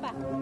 Папа.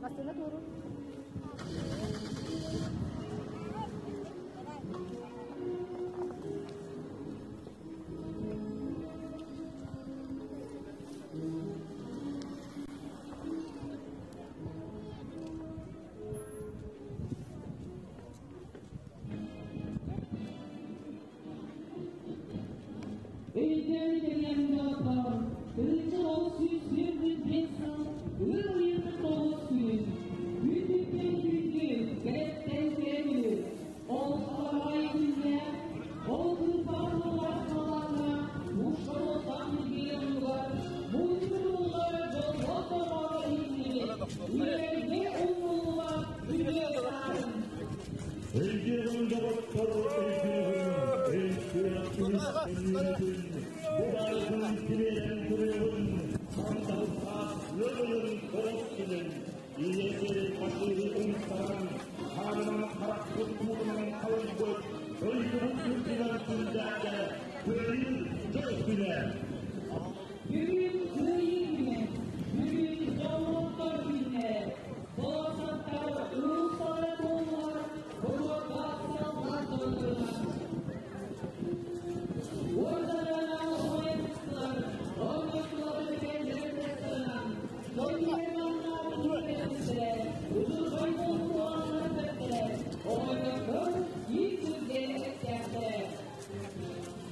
Массыына туоруур. Өйдөөн кэлиэн доҕоттоор, тыһыынча 925 сыл ыам ыйын 9 күнүн, күндүттэн күндү, кэрэттэн кэрэ күнү, ол халамай күннээх, ол кыырпаҕа тыллаах халлааҥҥа мушка-муттаах ньиргийэр оннугар муҥутууллар дьоллоох дорҕооно иһиллибит, үйэлэргэ умнуллубат үтүө сааһын. Өйдүөҕүҥ доҕоттор, өйдүөҕүҥ, өйдүөх үһүс өлүүнүтүн, бу барытын тириэрэн туруоҕун, сандалыттаах ыал ыйын тоҕус күнүн, ийэ сир фашиһы умсаран, хаанынан харахпыт уутунан халыйбыт, дойдубут үрдүнэн күндээдэ Кыайыы дьол күнэ! Бүгүн Кыайыы күнэ, бүгүн дьоллоохтор күннэрэ, болуоссаттар уулуссалара туоллулар боруодаах саллаат дьоннорунан. Уордаларынан умайбыттар, оонньооччулары кэллэрин тастарынан, дойдуларынан кэлбиттэрэ, удьурҕай буолуоҕаннар бэртэрэ, оҕонньоттор биир сиргэ эттээхтэрэ.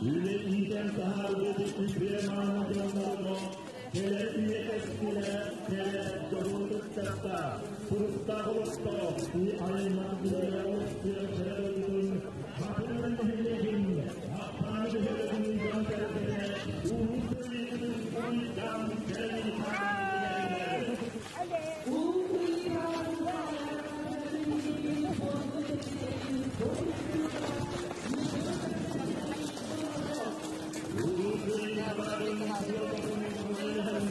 Үлэ иитэн таһаарбыт үтүө мааны дьоннорго кэлэр үйэ кэскилэ кэлэр дьоһун ыччатта туруктаах олохтоох аймах билэ олохсуйар кэрэ дойдутун Хатырыгын нэһилиэгин Аппааны бөһүөлэгин дьон сэргэтэ улуу кыайыытын уруйдаан кэлэн Улуу Кыайыы Улуу кыайыы парадын Хатырыгын нэһилиэгин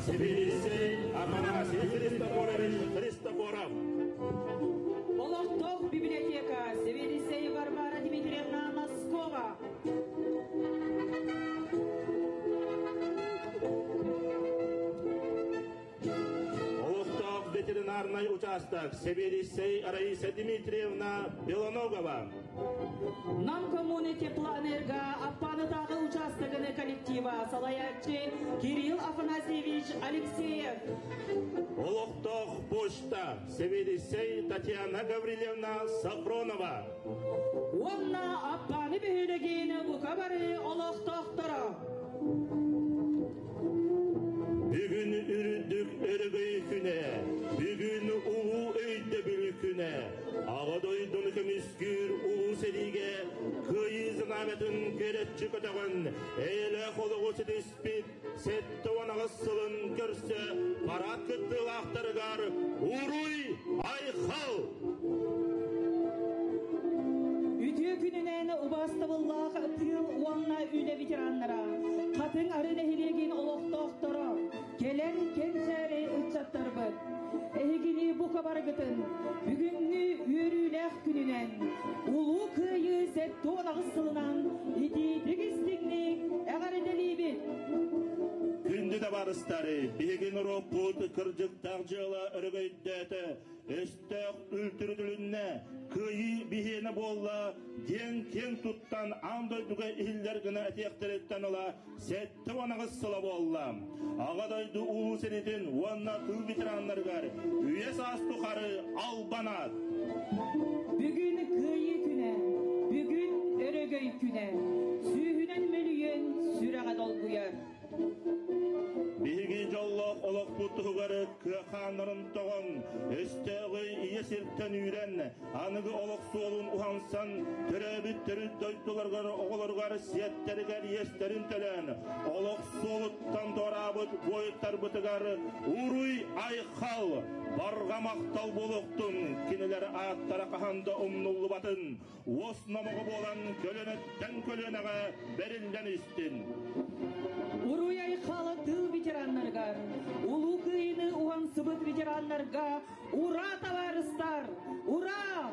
Сэбиэдиссэй Афанасий Христофорович Христофоров. Олохтоох библиотека сэбиэдиссэй Варвара Дмитриевна Носкова. Олохтоох ветеринарнай учаастак сэбиэдиссэй Раиса Дмитриевна Белоногова. Нам коммуны теплоэнерго Аппанытааҕы учаастагын коллектива салайааччы Кирилл Афанасьевич Алексеев. Олохтоох почта сэбиэдиссэй Татьяна Гаврильевна Сафронова. Уонна Аппааны бөһүөлэгин бука бары олохтоохторо. Бүгүн үрдүк өрөгөй күнэ, бүгүн улуу өйдөбүл күнэ. Аҕа дойдуну көмүскүүр улуу сэриигэ кыайыы знамятын күөрэччи көтөҕөн, эйэлээх олоҕу ситиспит 78 сылын көрсө парад кыттыылаахтарыгар уруй айхал! Үтүө күнүнэн убаастабыллаах тыыл уонна үлэ ветераннара, Хатыҥ Ары нэһилиэгин олохтоохторо, кэлэн кэнчээри ыччаттарбыт, эһигини бука барыгытын бүгүҥҥү үөрүүлээх күнүнэн, Улуу Кыайыы 78 сылынан итиитик истиҥник эҕэрдэлиибит! Күндү табаарыстары, биһиги норуоппут кырдьыктаах дьыала өрөгөйдөөтө, өстөөх үлтүрүтүлүннэ, кыайыы биһиэнэ буолла диэн киэҥ туттан аан дойдуга иһиллэр гына этиэхтэриттэн ыла 78 сыла буолла. Аҕа дойду улуу сэриитин уонна тыыл ветераннарыгар үйэ саас тухары албан аат! Бүгүн Кыайыы күнэ, бүгүн Өрөгөй күнэ, сүүһүнэн мөлүйүөн сүрэҕэ долгуйар. Биһиги дьоллоох олохпут туһугар кыахааннарын тоҕон, өстөөҕү ийэ сиртэн үүрэн, аныгы олох суолун уһансан, төрөөбүт төрүт дойдуларыгар оҕолоругар сиэттэригэр иэстэрин төлөөн, олох суолуттан туораабыт буойуттарбытыгар уруй-айхал, барҕа махтал буолуохтун, кинилэр ааттара хаһан да умнуллубатын, уос номоҕо буолан көлүөнэттэн көлүөнэҕэ бэриллэн истин. Уруй айхал тыыл ветераннарыгар, Улуу Кыайыыны уһансыбыт ветераннарга ура, табаарыстар! Ура!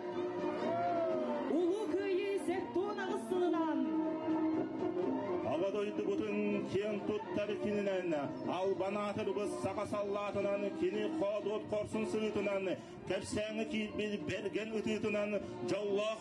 Улуу Кыайыы 78 сылынан! Аҕа дойдубутун киэн туттар кининэн, албан аатырбыт саха саллаатынан, кини хоодуот хорсун сырыытынан, кэпсээҥҥэ киирбит бэргэн ытыытынан дьоллоох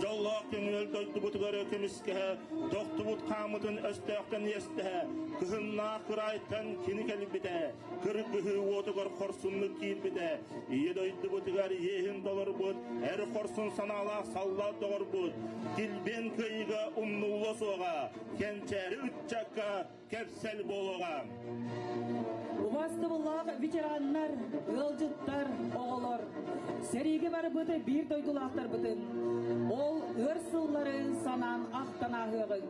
дьоллоох көҥүл дойдубутугар көмүскэһэ, тохтубут хааммытын өстөөхтөн иэстэһэ, кыһыннаах кыраайтан кини кэлбитэ, кыргыһыы уотугар хорсуннук киирбитэ, ийэ дойдубутугар иэһин толорбут, эр хорсун санаалаах саллаат доҕорбут, килбиэн кыайыыга умнуллуо суоҕа, кэнчээри ыччакка кэпсэл буолуоҕа. Убаастабыллаах ветераннар, ыалдьыттар, оҕолор, сэриигэ барбыт биир дойдулаахтарбытын, ол ыар сыллары санаан ахтан ааһыаҕыҥ.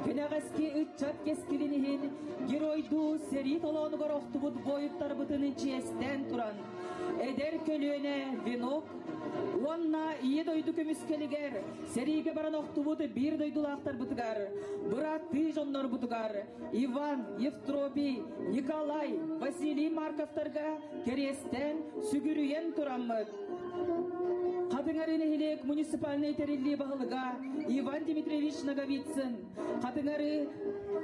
Кэнэҕэски ыччат кэскилин иһин геройдуу сэрии толоонугар охтубут буойуттарбытын чиэстээн туран, эдэр көлүөнэ венок уонна Ийэ дойду көмүскэлигэр Сэриигэ баран охтубут биир дойдулаахтарбытыгар, бырааттыы дьоннорбутугар Иван, Евтропий, Николай, Василий Марковтарга кэриэстээн, сүгүрүйэн тураммыт. Хатыҥары нэһилиэк муниципальнай тэриллии баһылыга Иван Дмитриевич Ноговицын, Хатыҥары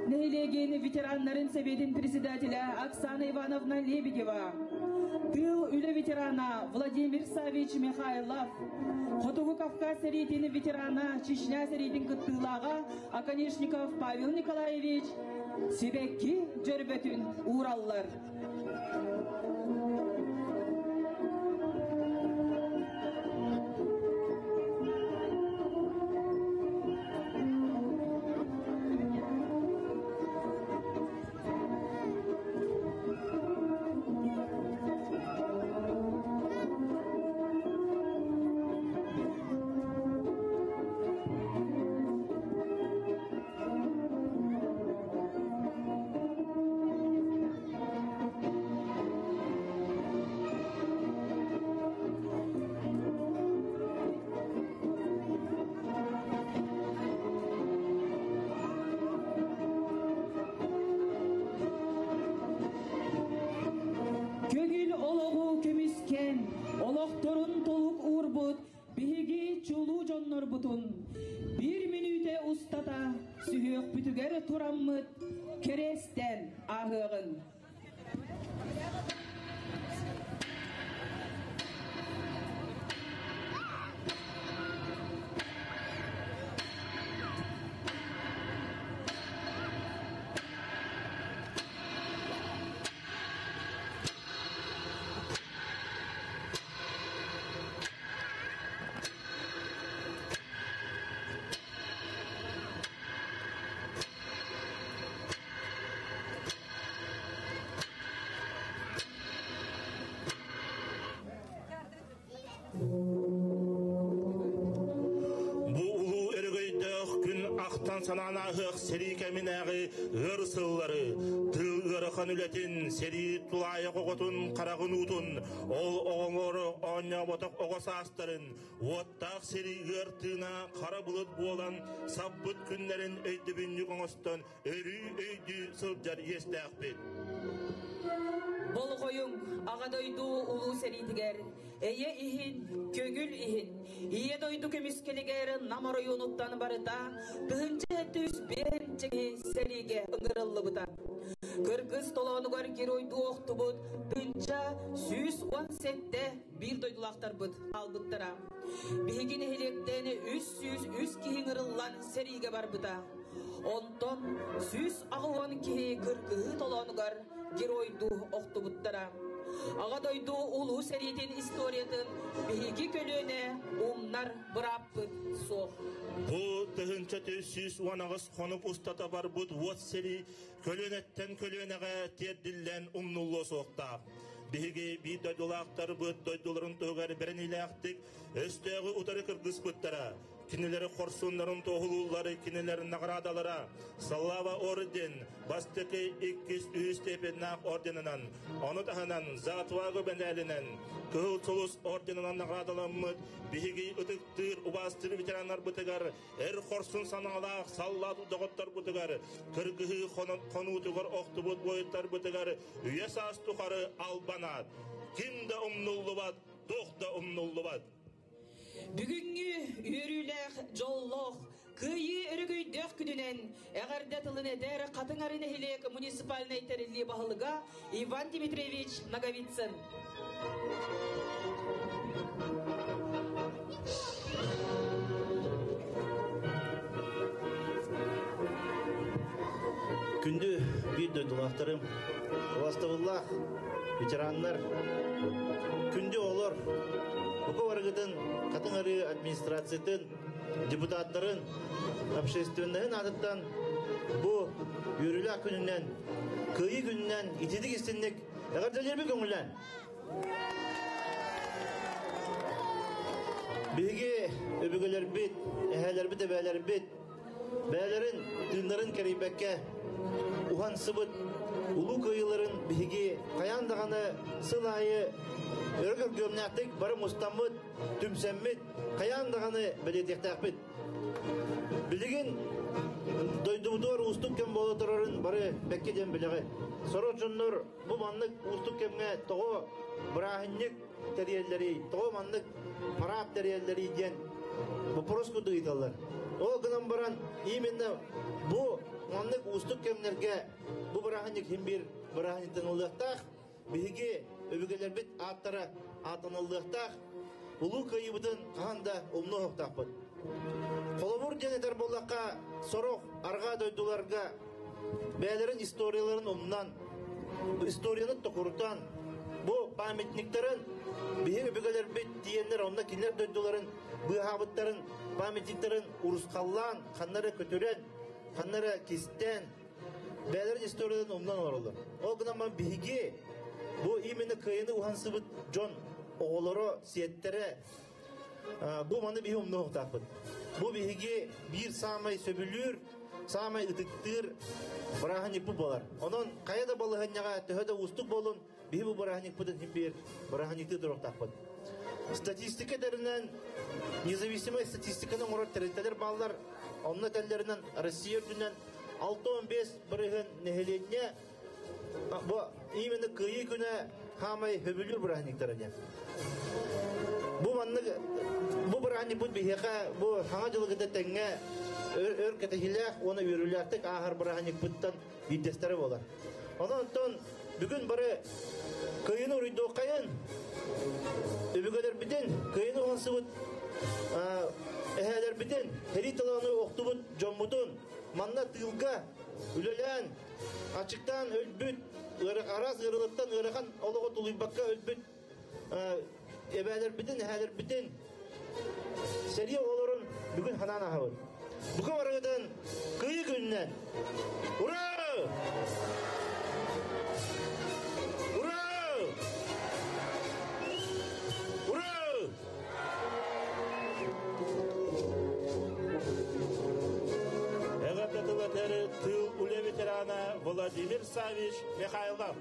нэһилиэгин ветераннарын сэбиэтин председателя Оксана Ивановна Лебедева, тыыл үлэ ветерана Владимир Савич Михайлов, Хотугу Кавказ сэриитин ветерана, Чечня сэриитин кыттыылааҕа Оконешников Павел Николаевич сибэкки дьөрбөтүн уураллар. ааһыах сэрии кэминээҕи ыар сыллары, тыыл ыарахан үлэтин, сэрии тулаайах оҕотун хараҕын уутун, ол оҕолору оонньооботох оҕо саастарын, уоттаах сэрии ыар тыына хара былыт буолан саппыт күннэрин өйдөбүнньүк оҥостон өрүү өйдүү сылдьар иэстээхпит. Болҕойуҥ, Аҕа дойду улуу сэриитигэр эйэ иһин, көҥүл иһин, Ийэ дойду көмүскэлигэр Нам оройуонуттан барыта 1105 киһи сэриигэ ыҥырыллыбыта. Кыргыз толоонугар геройдуу охтубут 1117 биир дойдулаахтарбыт хаалбыттара. Биһиги нэһилиэктэн 303 киһи ыҥырыллан сэриигэ барбыта. Онтон 180 киһи кыргыһыы толоонугар геройдуу охтубуттара. Аҕа дойду Улуу сэриитин историятын биһиги көлүөнэ умнар бырааппыт суох. Бу 1118 хонук устата барбыт уот сэрии көлүөнэттэн көлүөнэҕэ тиэрдиллэн умнуллуо суохтаах. Биһиги биир дойдулаахтарбыт дойдуларын туһугар бэриниилээхтик өстөөҕү утары кыргыспыттара. Кинилэри хорсуннарын туоһулууллар кинилэр наҕараадалара Слава орден бастакы иккис үһүс степеннаах орденынан, ону таһынан За отвагу бэнээлинэн Кыһыл Сулус орденынан наҕараадаламмыт биһиги ытыктыыр убаастыыр ветераннарбытыгар эр хорсун санаалаах саллаат доҕотторбутугар кыргыһыы хонуутугар охтубут буойуттарбытыгар үйэ саас тухары албан аат ким да умнуллубат туох да умнуллубат Бүгүҥҥү үөрүүлээх, дьоллоох, Кыайыы өрөгөйдөөх күнүнэн эҕэрдэ тылын этэр Хатыҥ Ары нэһилиэк муниципальнай тэриллии баһылыга Иван Дмитриевич Ноговицын. Күндү биир дойдулаахтарым, убастабыллаах ветераннар, күндү оҕолор, бука барыгытын Хатыҥ Арыы администрациятын, депутаттарын, общественноһын аатыттан бу үөрүүлээх күнүнэн, Кыайыы күнүнэн ититик истинник эҕэрдэлиирбин көҥүллээн! Биһиги өбүгэлэрбит, эһээлэрбит, эбээлэрбит бэйэлэрин тыыннарын кэрийбэккэ уһансыбыт улуу кыайыыларын биһиги хайаан даҕаны сыл аайы өрө көргүөмнээхтик бары мустаммыт, түмсэммит, хайаан даҕаны бэлиэтиэхтээхпит. Билигин дойдубутугар уустук кэм буола турарын бары бэккэ диэн билэҕит. Сорох дьоннор бу маннык уустук кэмҥэ тоҕо бырааһынньык тэрийэллэрий, тоҕо маннык парад тэрийэллэрий диэн вопрос курдук ыйыталлар. Ол гынан баран именно бу маннык уустук кэмнэргэ бу бырааһынньык иһин биир бырааһынньыктан ылыахтаах. Биһиги өбүгэлэрбит ааттара ааттаныллыахтаах. Улуу Кыайыыбытын хаһан да умнуохтаахпыт. Холобур диэн этэр буоллахха, сорох арҕаа дойдуларга бэйэлэрин историяларын умнан, историяны токурутан, бу памятниктарын биһиги өбүгэлэрбит тиийэннэр онно кинилэр дойдуларын быыһаабыттарын памятниктарын урусхаллаан, ханна эрэ көтүрэн, ханна эрэ кистээн, бэйэлэрин историяларын умнан олороллор. Ол гынан баран биһиги бу именно кыайыны уһансыбыт дьон оҕолоро, сиэттэрэ Бу маны биһи умнуохтаахпыт. Бу биһиги биир саамай сөбүлүүр, саамай ытыктыыр бырааһынньыкпыт буолар. Онон хайа да балаһыанньаҕа төһө да уустук буолун, биһи бу бырааһынньыкпытын иһин биир бырааһынньыктыы туруохтаахпыт. Статистика тэринэн независимай статистиканы оҥорор тэрилтэлэр бааллар. Онно этэллэринэн Россия үрдүнэн 65 бырыһын нэһилиэнньэ Бу именно Кыайыы күнэ хаамай хөбүлүүр бырааһынньыктара диэн. Бу маннык бу бырааһынньыкпыт биһиэхэ бу Саҥа дьылы кытта тэҥҥэ өр кэтэһиилээх уонна үөрүүлээхтик ааһар бырааһынньыкпыттан биирдэстэрэ буолар. Онон онтон бүгүн бары Кыайыыны уруйдуоххайын, өбүгэлэрбитин Кыайыыны уһансыбыт эһээлэрбитин, сэрии талааны охтубут дьоммутун манна тыылга үлэлээн Аччыктаан өлбүт, араас ыарыылартан ыарахан олоҕу тулуйбакка өлбүт эбээлэрбитин, эһээлэрбитин сэрии оҕолорун бүгүн ханаан аһабыт. Бука барыгытын Кыайыы күнүнэн! Ура! Ура! Ура! Эҕэрдэ тылы Саввич Михайлов.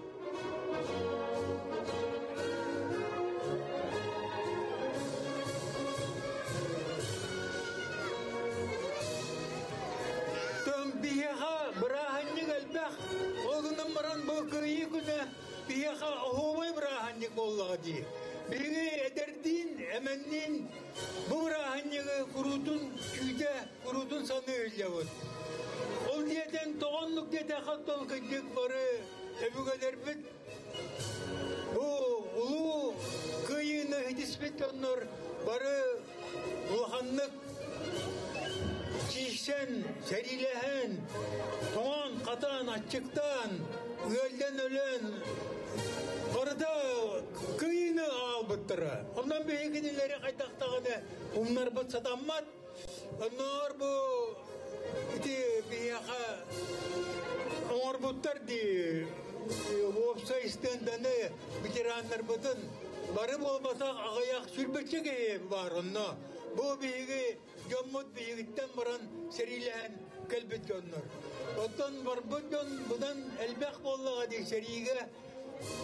Биһиэхэ бырааһынньык элбэх. Ол гынан баран бу Кыайыы күнэ биһиэхэ оһуобай бырааһынньык буоллаҕа дии. Биһиги эдэрдиин, эмэнниин бу бырааһынньыгы куруутун күүтэ, куруутун саныы илдьэбит. Ол диэтэн тоҕоннук диэтэххэ оттон кырдьык бары өбүгэлэрбит бу улуу кыайыыны ситиспит дьоннор бары улаханнык киирсэн, сэриилэһэн, тоҥон-хатан, аччыктаан, ыалдьан өлөн барыта кыайыыны аҕалбыттара. Онон биһиги кинилэри хайдах даҕаны умнарбыт сатаммат. Оннооҕор бу ити биһиэхэ оҥорбуттар дии уопсай стенданы ветераннарбытын бары буолбатах аҕыйах сүүрбэччэ киһи баар онно. Бу биһиги дьоммут биһигиттэн баран сэриилэһэн кэлбит дьоннор. Оттон барбыт дьон быдан элбэх буоллаҕа дии сэриигэ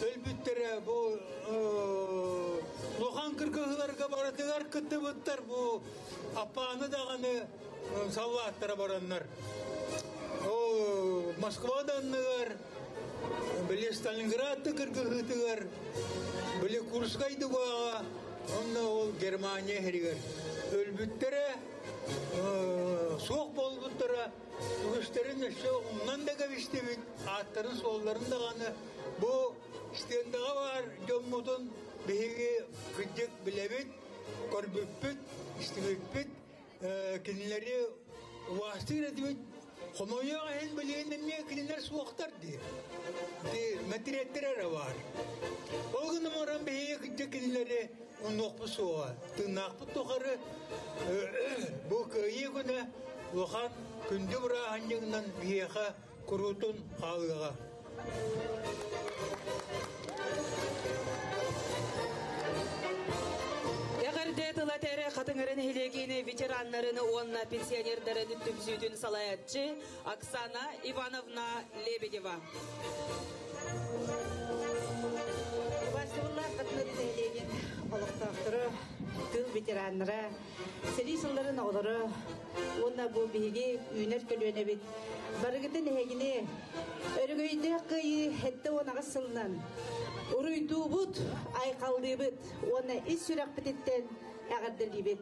өлбүттэрэ бу улахан кыргыһыыларга барытыгар кыттыбыттар бу Аппааны даҕаны саллааттара бараннар. Ол Москва да анныгар, били Сталинград да кыргыһыытыгар, били Курскай дугаҕа, онно ол Германия иһигэр өлбүттэрэ, суох буолбуттара, үгүстэрин өссө умнан да кэбистибит, ааттарын-суолларын даҕаны бу стендаҕа баар дьоммутун биһиги кырдьык билэбит, көрбүппүт, истибиппит, кинилэри убаастыыр этибит. Хомойуох иһин билигин эмиэ кинилэр суохтар дии. Ити мэтириэттэр эрэ баар. Ол гынан баран биһиги дьэ кинилэри умнуохпут суоҕа. Тыыннаахпыт тухары бу Кыайыы күнэ улахан күндү бырааһынньыгынан биһиэхэ куруутун хаалыаҕа. Эҕэрдэ тыла этэрэ Хатыҥыры нэһилиэгин ветераннарын уонна пенсионердарын түмсүүтүн салайааччы Оксана Ивановна Лебедева. Убаастабыллаах Хатыҥыры нэһилиэгин олохтоохторо, тыыл ветераннара, сэрии сылларын оҕолоро уонна бу биһиги үүнэр көлүөнэбит барыгытын эһигини өрөгөйдөөх кыайыы 78 сылынан уруйдуубут, айхаллыыбыт уонна ис сүрэхпититтэн эҕэрдэлиибит.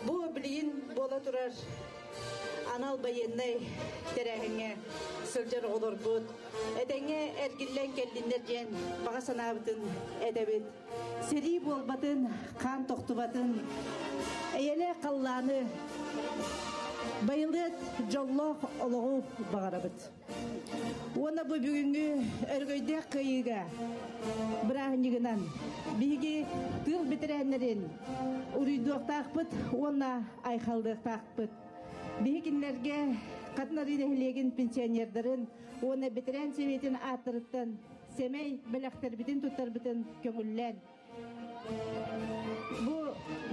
Бу билигин буола турар анал байыаннай тэрээһиҥҥэ сылдьар оҕолорбут этэҥҥэ эргиллэн кэллиннэр диэн баҕа санаабытын этэбит. Сэрии буолбатын, хаан тохтубатын, эйэлээх халлааны, байылыат дьоллоох олоҕу баҕарабыт. Уонна бу бүгүҥҥү өрөгөйдөөх кыайыыга бырааһынньыгынан биһиги тыыл бэтэрээннэрин уруйдуохтаахпыт уонна айхаллыахтаахпыт. Биһи кинилэргэ Хатын Арыы нэһилиэгин пенсионердарын уонна бэтэрээн сэбиэтин ааттарыттан сэмэй бэлэхтэрбитин туттарбытын көҥүллээн. Бу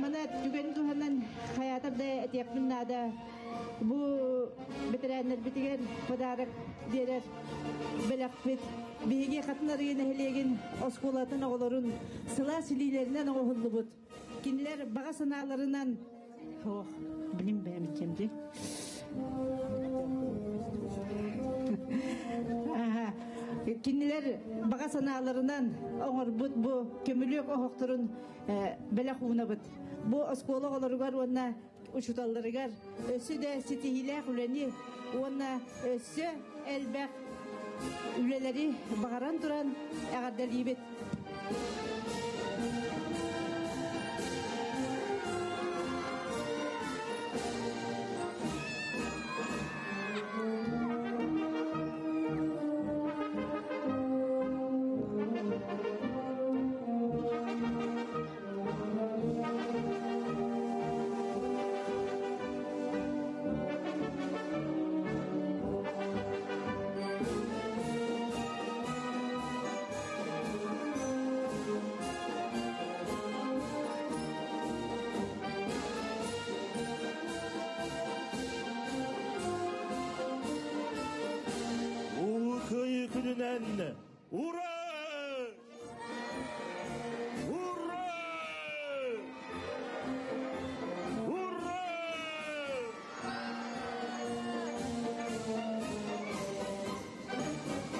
мана түгэн туһанан хайаатар да этиэхпин наада. Бу бэтэрээннэрбитигэр подарок биэрэр бэлэхпит. Биһиги Хатын Арыы нэһилиэгин оскуолатын оҕолорун сылаас илиилэринэн оҥоһуллубут. Кинилэр баҕа санааларынан Ох, билим бэйэм дии. Кинилэр баҕа санааларынан оҥорбут бу көмүлүөк оһохторун бэлэх уунабыт. Бу оскуола оҕолоругар уонна учууталларыгар өссө да ситиһиилээх үлэни уонна өссө элбэх үлэлэри баҕаран туран эҕэрдэлиибит. Ура! Ура! Ура!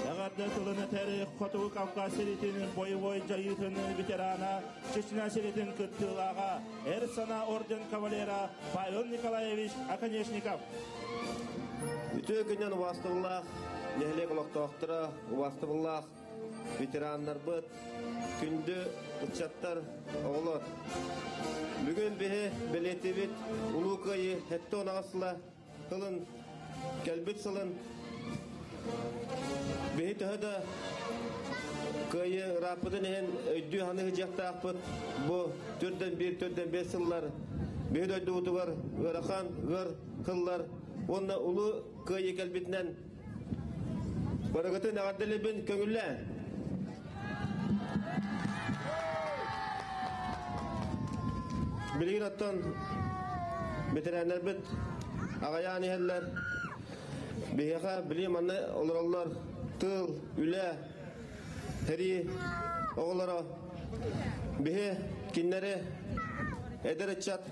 Эҕэрдэ тылын этэр Хотугу Кавказ сэриитин бойобуой дьайыытын ветерана, Чечня сэриитин кыттыылааҕа, Эр санаа орден кавалера Павел Николаевич Оконешников. Үтүө күнүнэн убаастабыллаах нэһилиэк олохтоохторо, убаастабыллаах ветераннарбыт, күндү ыччаттар, оҕолор. Бүгүн биһи бэлиэтиибит Улуу Кыайыы 78 сыла тылын кэлбит сылын биһи төһө да кыайыы ырааппытын иһин өйдүү саныы сылдьыахтаахпыт. Бу түрдэн биир түрдэн биэс сыллар биһи дойдубутугар ыарахан ыар сыллар уонна улуу кыайыы кэлбитинэн барыгытын эҕэрдэлиибин көҥүллээн. Билигин оттон ветераннарбыт аҕыйаан иһэллэр. Биһиэхэ били манна олороллор тыыл, үлэ, сэрии оҕолоро. Биһи кинилэри эдэр ыччат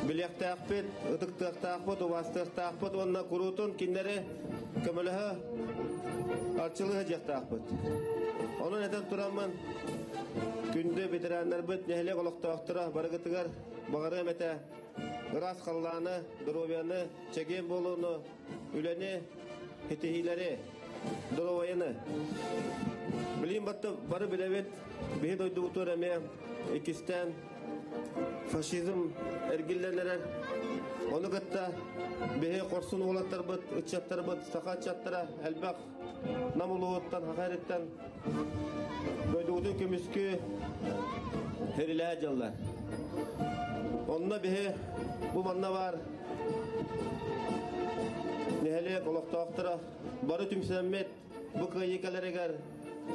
билиэхтээхпит, ытыктыахтаахпыт, убаастыахтаахпыт уонна куруутун кинилэри көмөлөһө арчылыы сылдьыахтаахпыт. Онон этэн тураммын, күндү ветераннарбыт, нэһилиэк олохтоохторо барыгытыгар баҕарыам этэ ыраас халлааны, доруобуйаны, чэгиэн буолууну, үлэни, ситиһиилэри, доруобуйаны. Билигин батта бары билэбит, биһи дойдубутугар эмиэ иккистээн фашизм эргиллэн эрэр. Ону кытта биһи хорсун уолаттарбыт, ыччаттарбыт, саха ыччаттара элбэх Нам улууһуттан, Саха сириттэн дойдубутун көмүскүү хэрилэһэ дьаллар. Онно биһи бу манна баар нэһилиэк олохтоохторо бары түмсэммит бу кыайыы кэлэригэр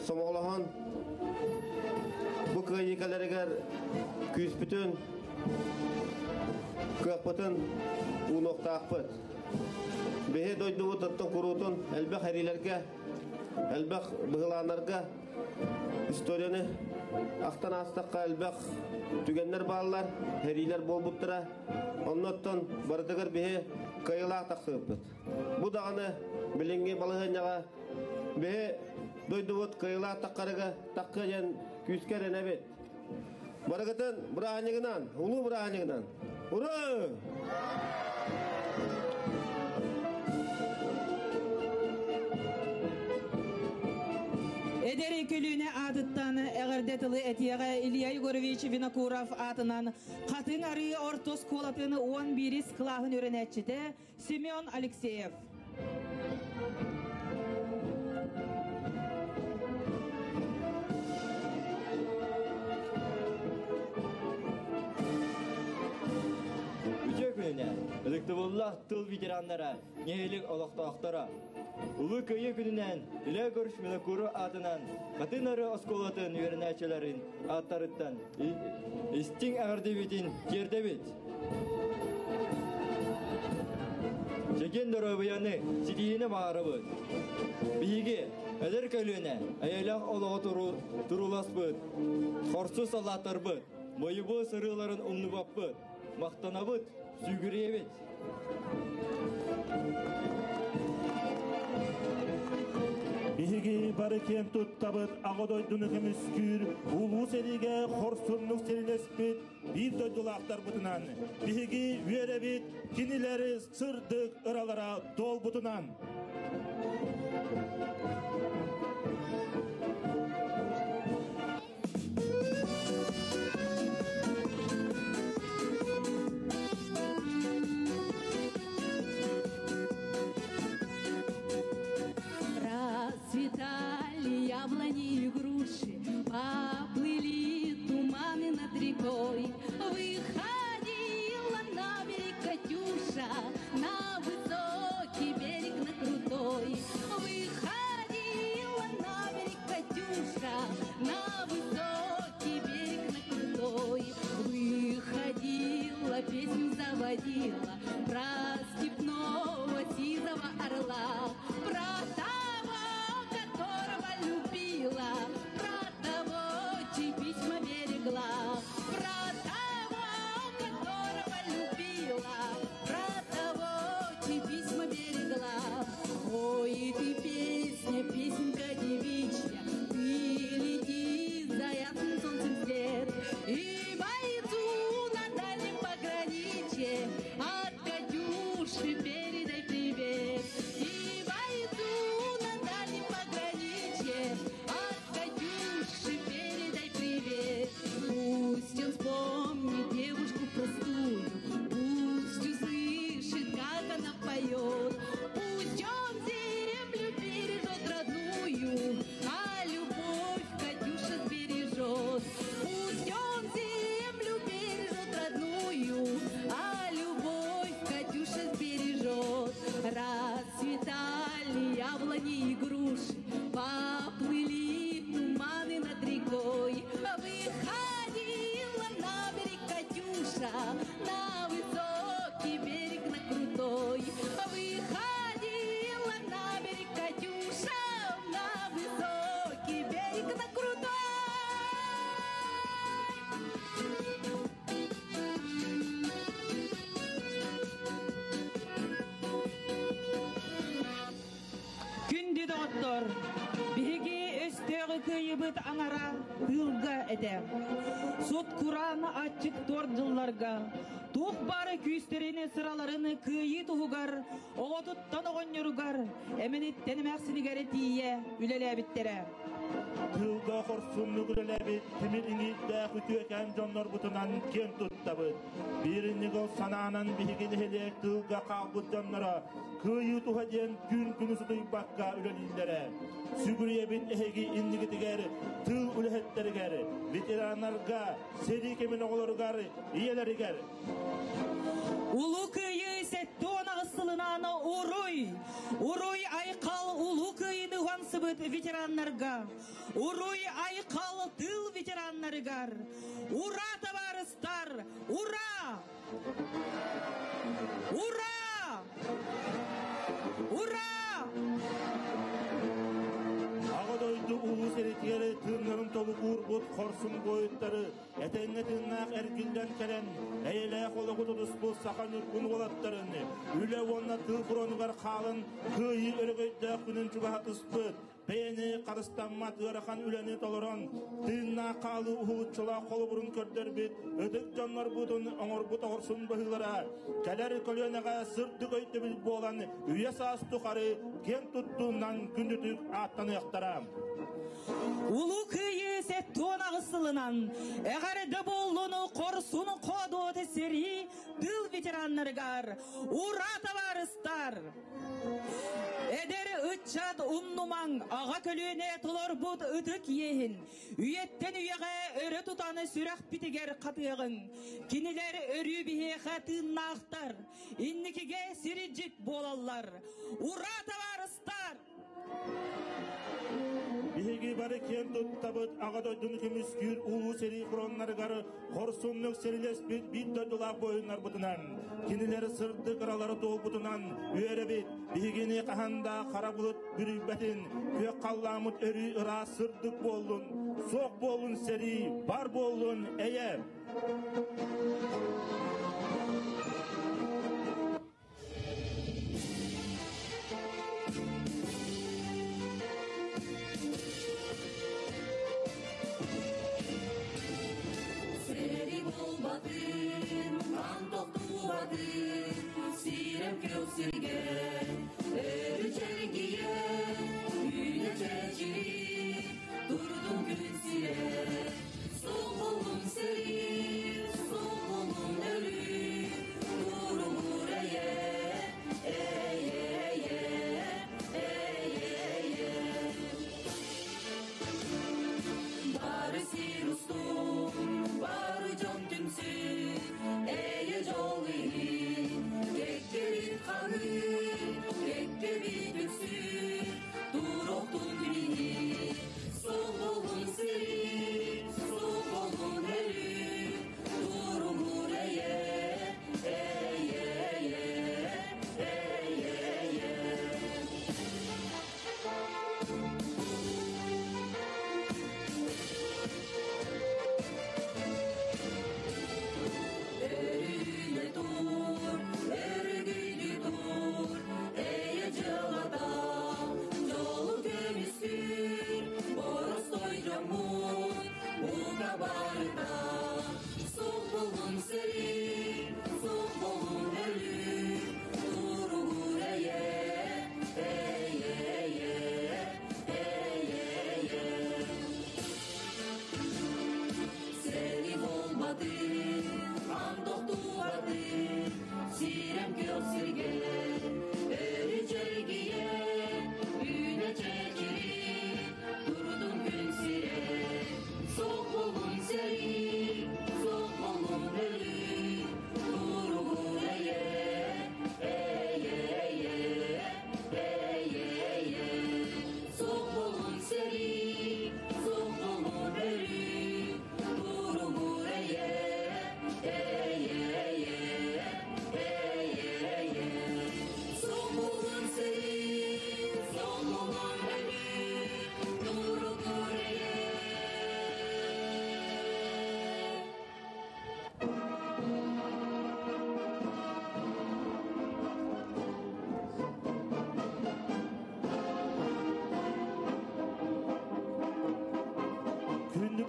сомоҕолоһон бу кыайыы кэлэригэр күүспүтүн, кыахпытын уунуохтаахпыт. Биһи дойдубут оттон куруутун элбэх эриилэргэ, элбэх быһылааннарга историяны ахтан аастахха элбэх түгэннэр бааллар, эриилэр буолбуттара. Оннуттан барытыгар биһи кыайыылаах тахсыбыппыт. Бу даҕаны билиҥҥи балаһыанньаҕа биһи дойдубут кыайыылаах таххарыга таххыа диэн күүскэ эрэнэбит. Барыгытын бырааһынньыгынан, улуу бырааһынньыгынан! Ура! Эдэр көлүөнэ аатыттан эҕэрдэ тылы этиэҕэ Илья Егорович Винокуров аатынан Хатыҥ Арыы орто оскуолатын 11 кылааһын үөрэнээччитэ Семен Алексеев. Үтүө күнүнэн, ытыктабыллаах тыл ветераннара, нэһилиэк олохтоохторо! Улуу Кыайыы күнүнэн Илья Егорович Винокуров аатынан Хатын Ары оскуолатын үөрэнээччилэрин ааттарыттан истиҥ эҕэрдэбитин тиэрдэбит! Чэгиэн доруобуйаны, ситиһиини баҕарабыт. Биһиги эдэр көлүөнэ эйэлээх олоҕу турууласпыт, хорсун саллааттарбыт, бойобуой сырыыларын умнубаппыт, махтанабыт, сүгүрүйэбит. Биһиги бары киэн туттабыт Аҕа дойдуну көмүскүүр улуу сэриигэ хорсуннук сэрилэспит биир дойдулаахтарбытынан биһиги үөрэбит кинилэри сырдык ыралара туолбутунан. Расцветали яблони и груши, поплыли туманы над рекой. Выходила на берег Катюша, на высокий берег, на крутой. Выходила на берег Катюша, на высокий берег, на крутой. Выходила, песню заводила про степного сизого орла, про того, которого любила. Доҕоттор, биһиги өстөөҕү кыайыбыт аҥара тыылга этэ. Сут кураан аччык туор дьылларга туох баары күүстэрин сыраларын кыайыы туһугар оҕотуттан оҕонньоругар, эмэниттэн эмээхсинигэр тиийэ үлэлээбиттэрэ. Тыылга хорсуннук үлэлээбит тимир иҥиирдээх үтүөкээн дьоннорбутунан киэн туттабыт. Биир ньыгыл санаанан биһиги нэһилиэк тыылга хаалбыт дьонноро кыайыы туһа диэн күн-күнү сутуйбакка үлэлииллэрэ. Сүгүрүйэбит эһиги иннигитигэр тыыл үлэһиттэригэр, ветераннарга, сэрии кэмин оҕолоругар, ийэлэригэр. Улуу Кыайыы 78 сылынан уруй! Уруй айхал Улуу Кыайыыны уһансыбыт ветераннарга! Уруй айхал тыыл ветераннарыгар! Ура, табаарыстар! Ура! Ура! Ура! Аҕа дойду улуу сэриитигэр тыыннарын толук уурбут хорсун буойуттары этэҥҥэ тыыннаах эргиллэн кэлэн, эйэлээх олоҕу тутуспут саха ньургун уолаттарын үлэ уонна тыыл фронугар хаалан кыайыы өрөгөйдөөх күнүн чугаһатыспыт, бэйэни харыстаммат ыарахан үлэни толорон, тыыннаах хаалыы уһулуччулаах холобурун көрдөрбүт ытык дьоннорбутун оҥорбут оҕорсун быһыылара кэлэр көлүөнэҕэ сырдык өйдөбүл буолан үйэ-саас тухары киэн туттуунан күндүтүк ааттаныахтара. Улуу Кыайыы 78 сылынан эҕэрдэ буоллуну хорсун хоодуот сэрии тыыл ветераннарыгар ура табаарыстар! Эдэр ыччат умнумаҥ, аҕа көлүөнэ толорбут ытык иэһин, үйэттэн үйэҕэ өрө тутан сүрэхпитигэр хатыаҕыҥ. Кинилэр өрүү биһиэхэ тыыннаахтар, инникигэ сирдьит буолаллар. Ура, табаарыстар! Биһиги бары киэн туттабыт Аҕа дойдуну көмүскүүр улуу сэрии фроннарыгар хорсуннук сэрилэспит биир дойдулаах буойуннарбытынан, кинилэр сырдык ыралара туолбутунан үөрэбит. Биһигини хаһан да хара былыт бүрүйбэтин, күөх халлааммыт өрүү ыраас сырдык буоллун, суох буоллун сэрии, бар буоллун эйэ! Сэрии буолбатын, хаан тохтубатын, сирэм күөх сиргэ өрүү чэлгийэ, үүнэ чэчирии, турдун күн сирэ. Суох буоллун сэрии, суох буоллун өлүү,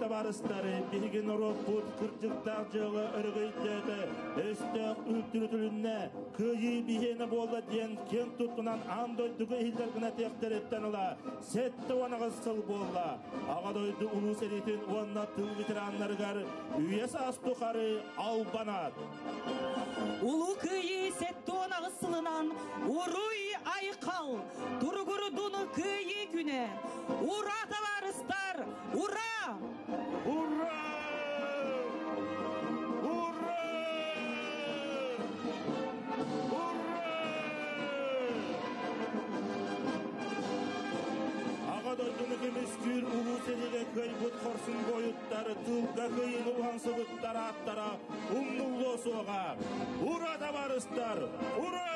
табаарыстар, биһиги норуоппут кырдьыктаах дьыала өрөгөйдөөтө, өстөөх үлтүрүтүлүннэ, кыайыы биһиэнэ буолла диэн киэн туттунан аан дойдуга иһиллэр гына этиэхтэриттэн ыла 78 сыл буолла. Аҕа дойду улуу сэриитин уонна тыыл ветераннарыгар үйэ саас тухары албан аат! Улуу Кыайыы 78 сылынан Уруй Айхал! Туругурдун Кыайыы күнэ! Ура, табаарыстар! Ура! Ура! Ура! Ура! Аҕа дойдуну көмүскүүр улуу сэриигэ кыайбыт хорсун буойуттар тыылга кыайыыны уһансыбыттар ааттара умнуллуо суоҕа. Ура, табаарыстар! Ура!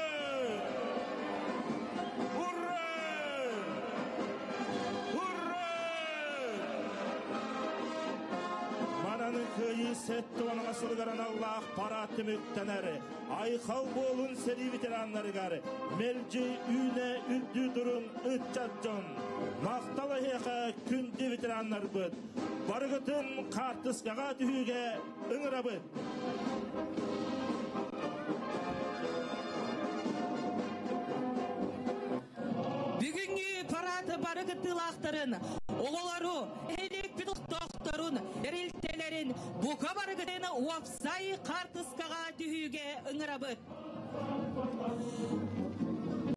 Ура! Ура! Манан кыайыы 70 сылыгар аналлаах парад түмүктэнэр. Айхал буолун сэрии ветераннарыгар мэлдьи үүнэ үрдүү турун ыччат дьон. Махтал эһиэхэ күндү ветераннарбыт. Барыгытын хаартыскаҕа түһүүгэ ыҥырабыт. Бүгүҥҥү парад бары кыттыылаахтарын, оҕолору, нэһилиэкпит олохтоохторун, тэрилтэлэрин бука барыгытын уопсай хаартыскаҕа түһүүгэ ыҥырабыт.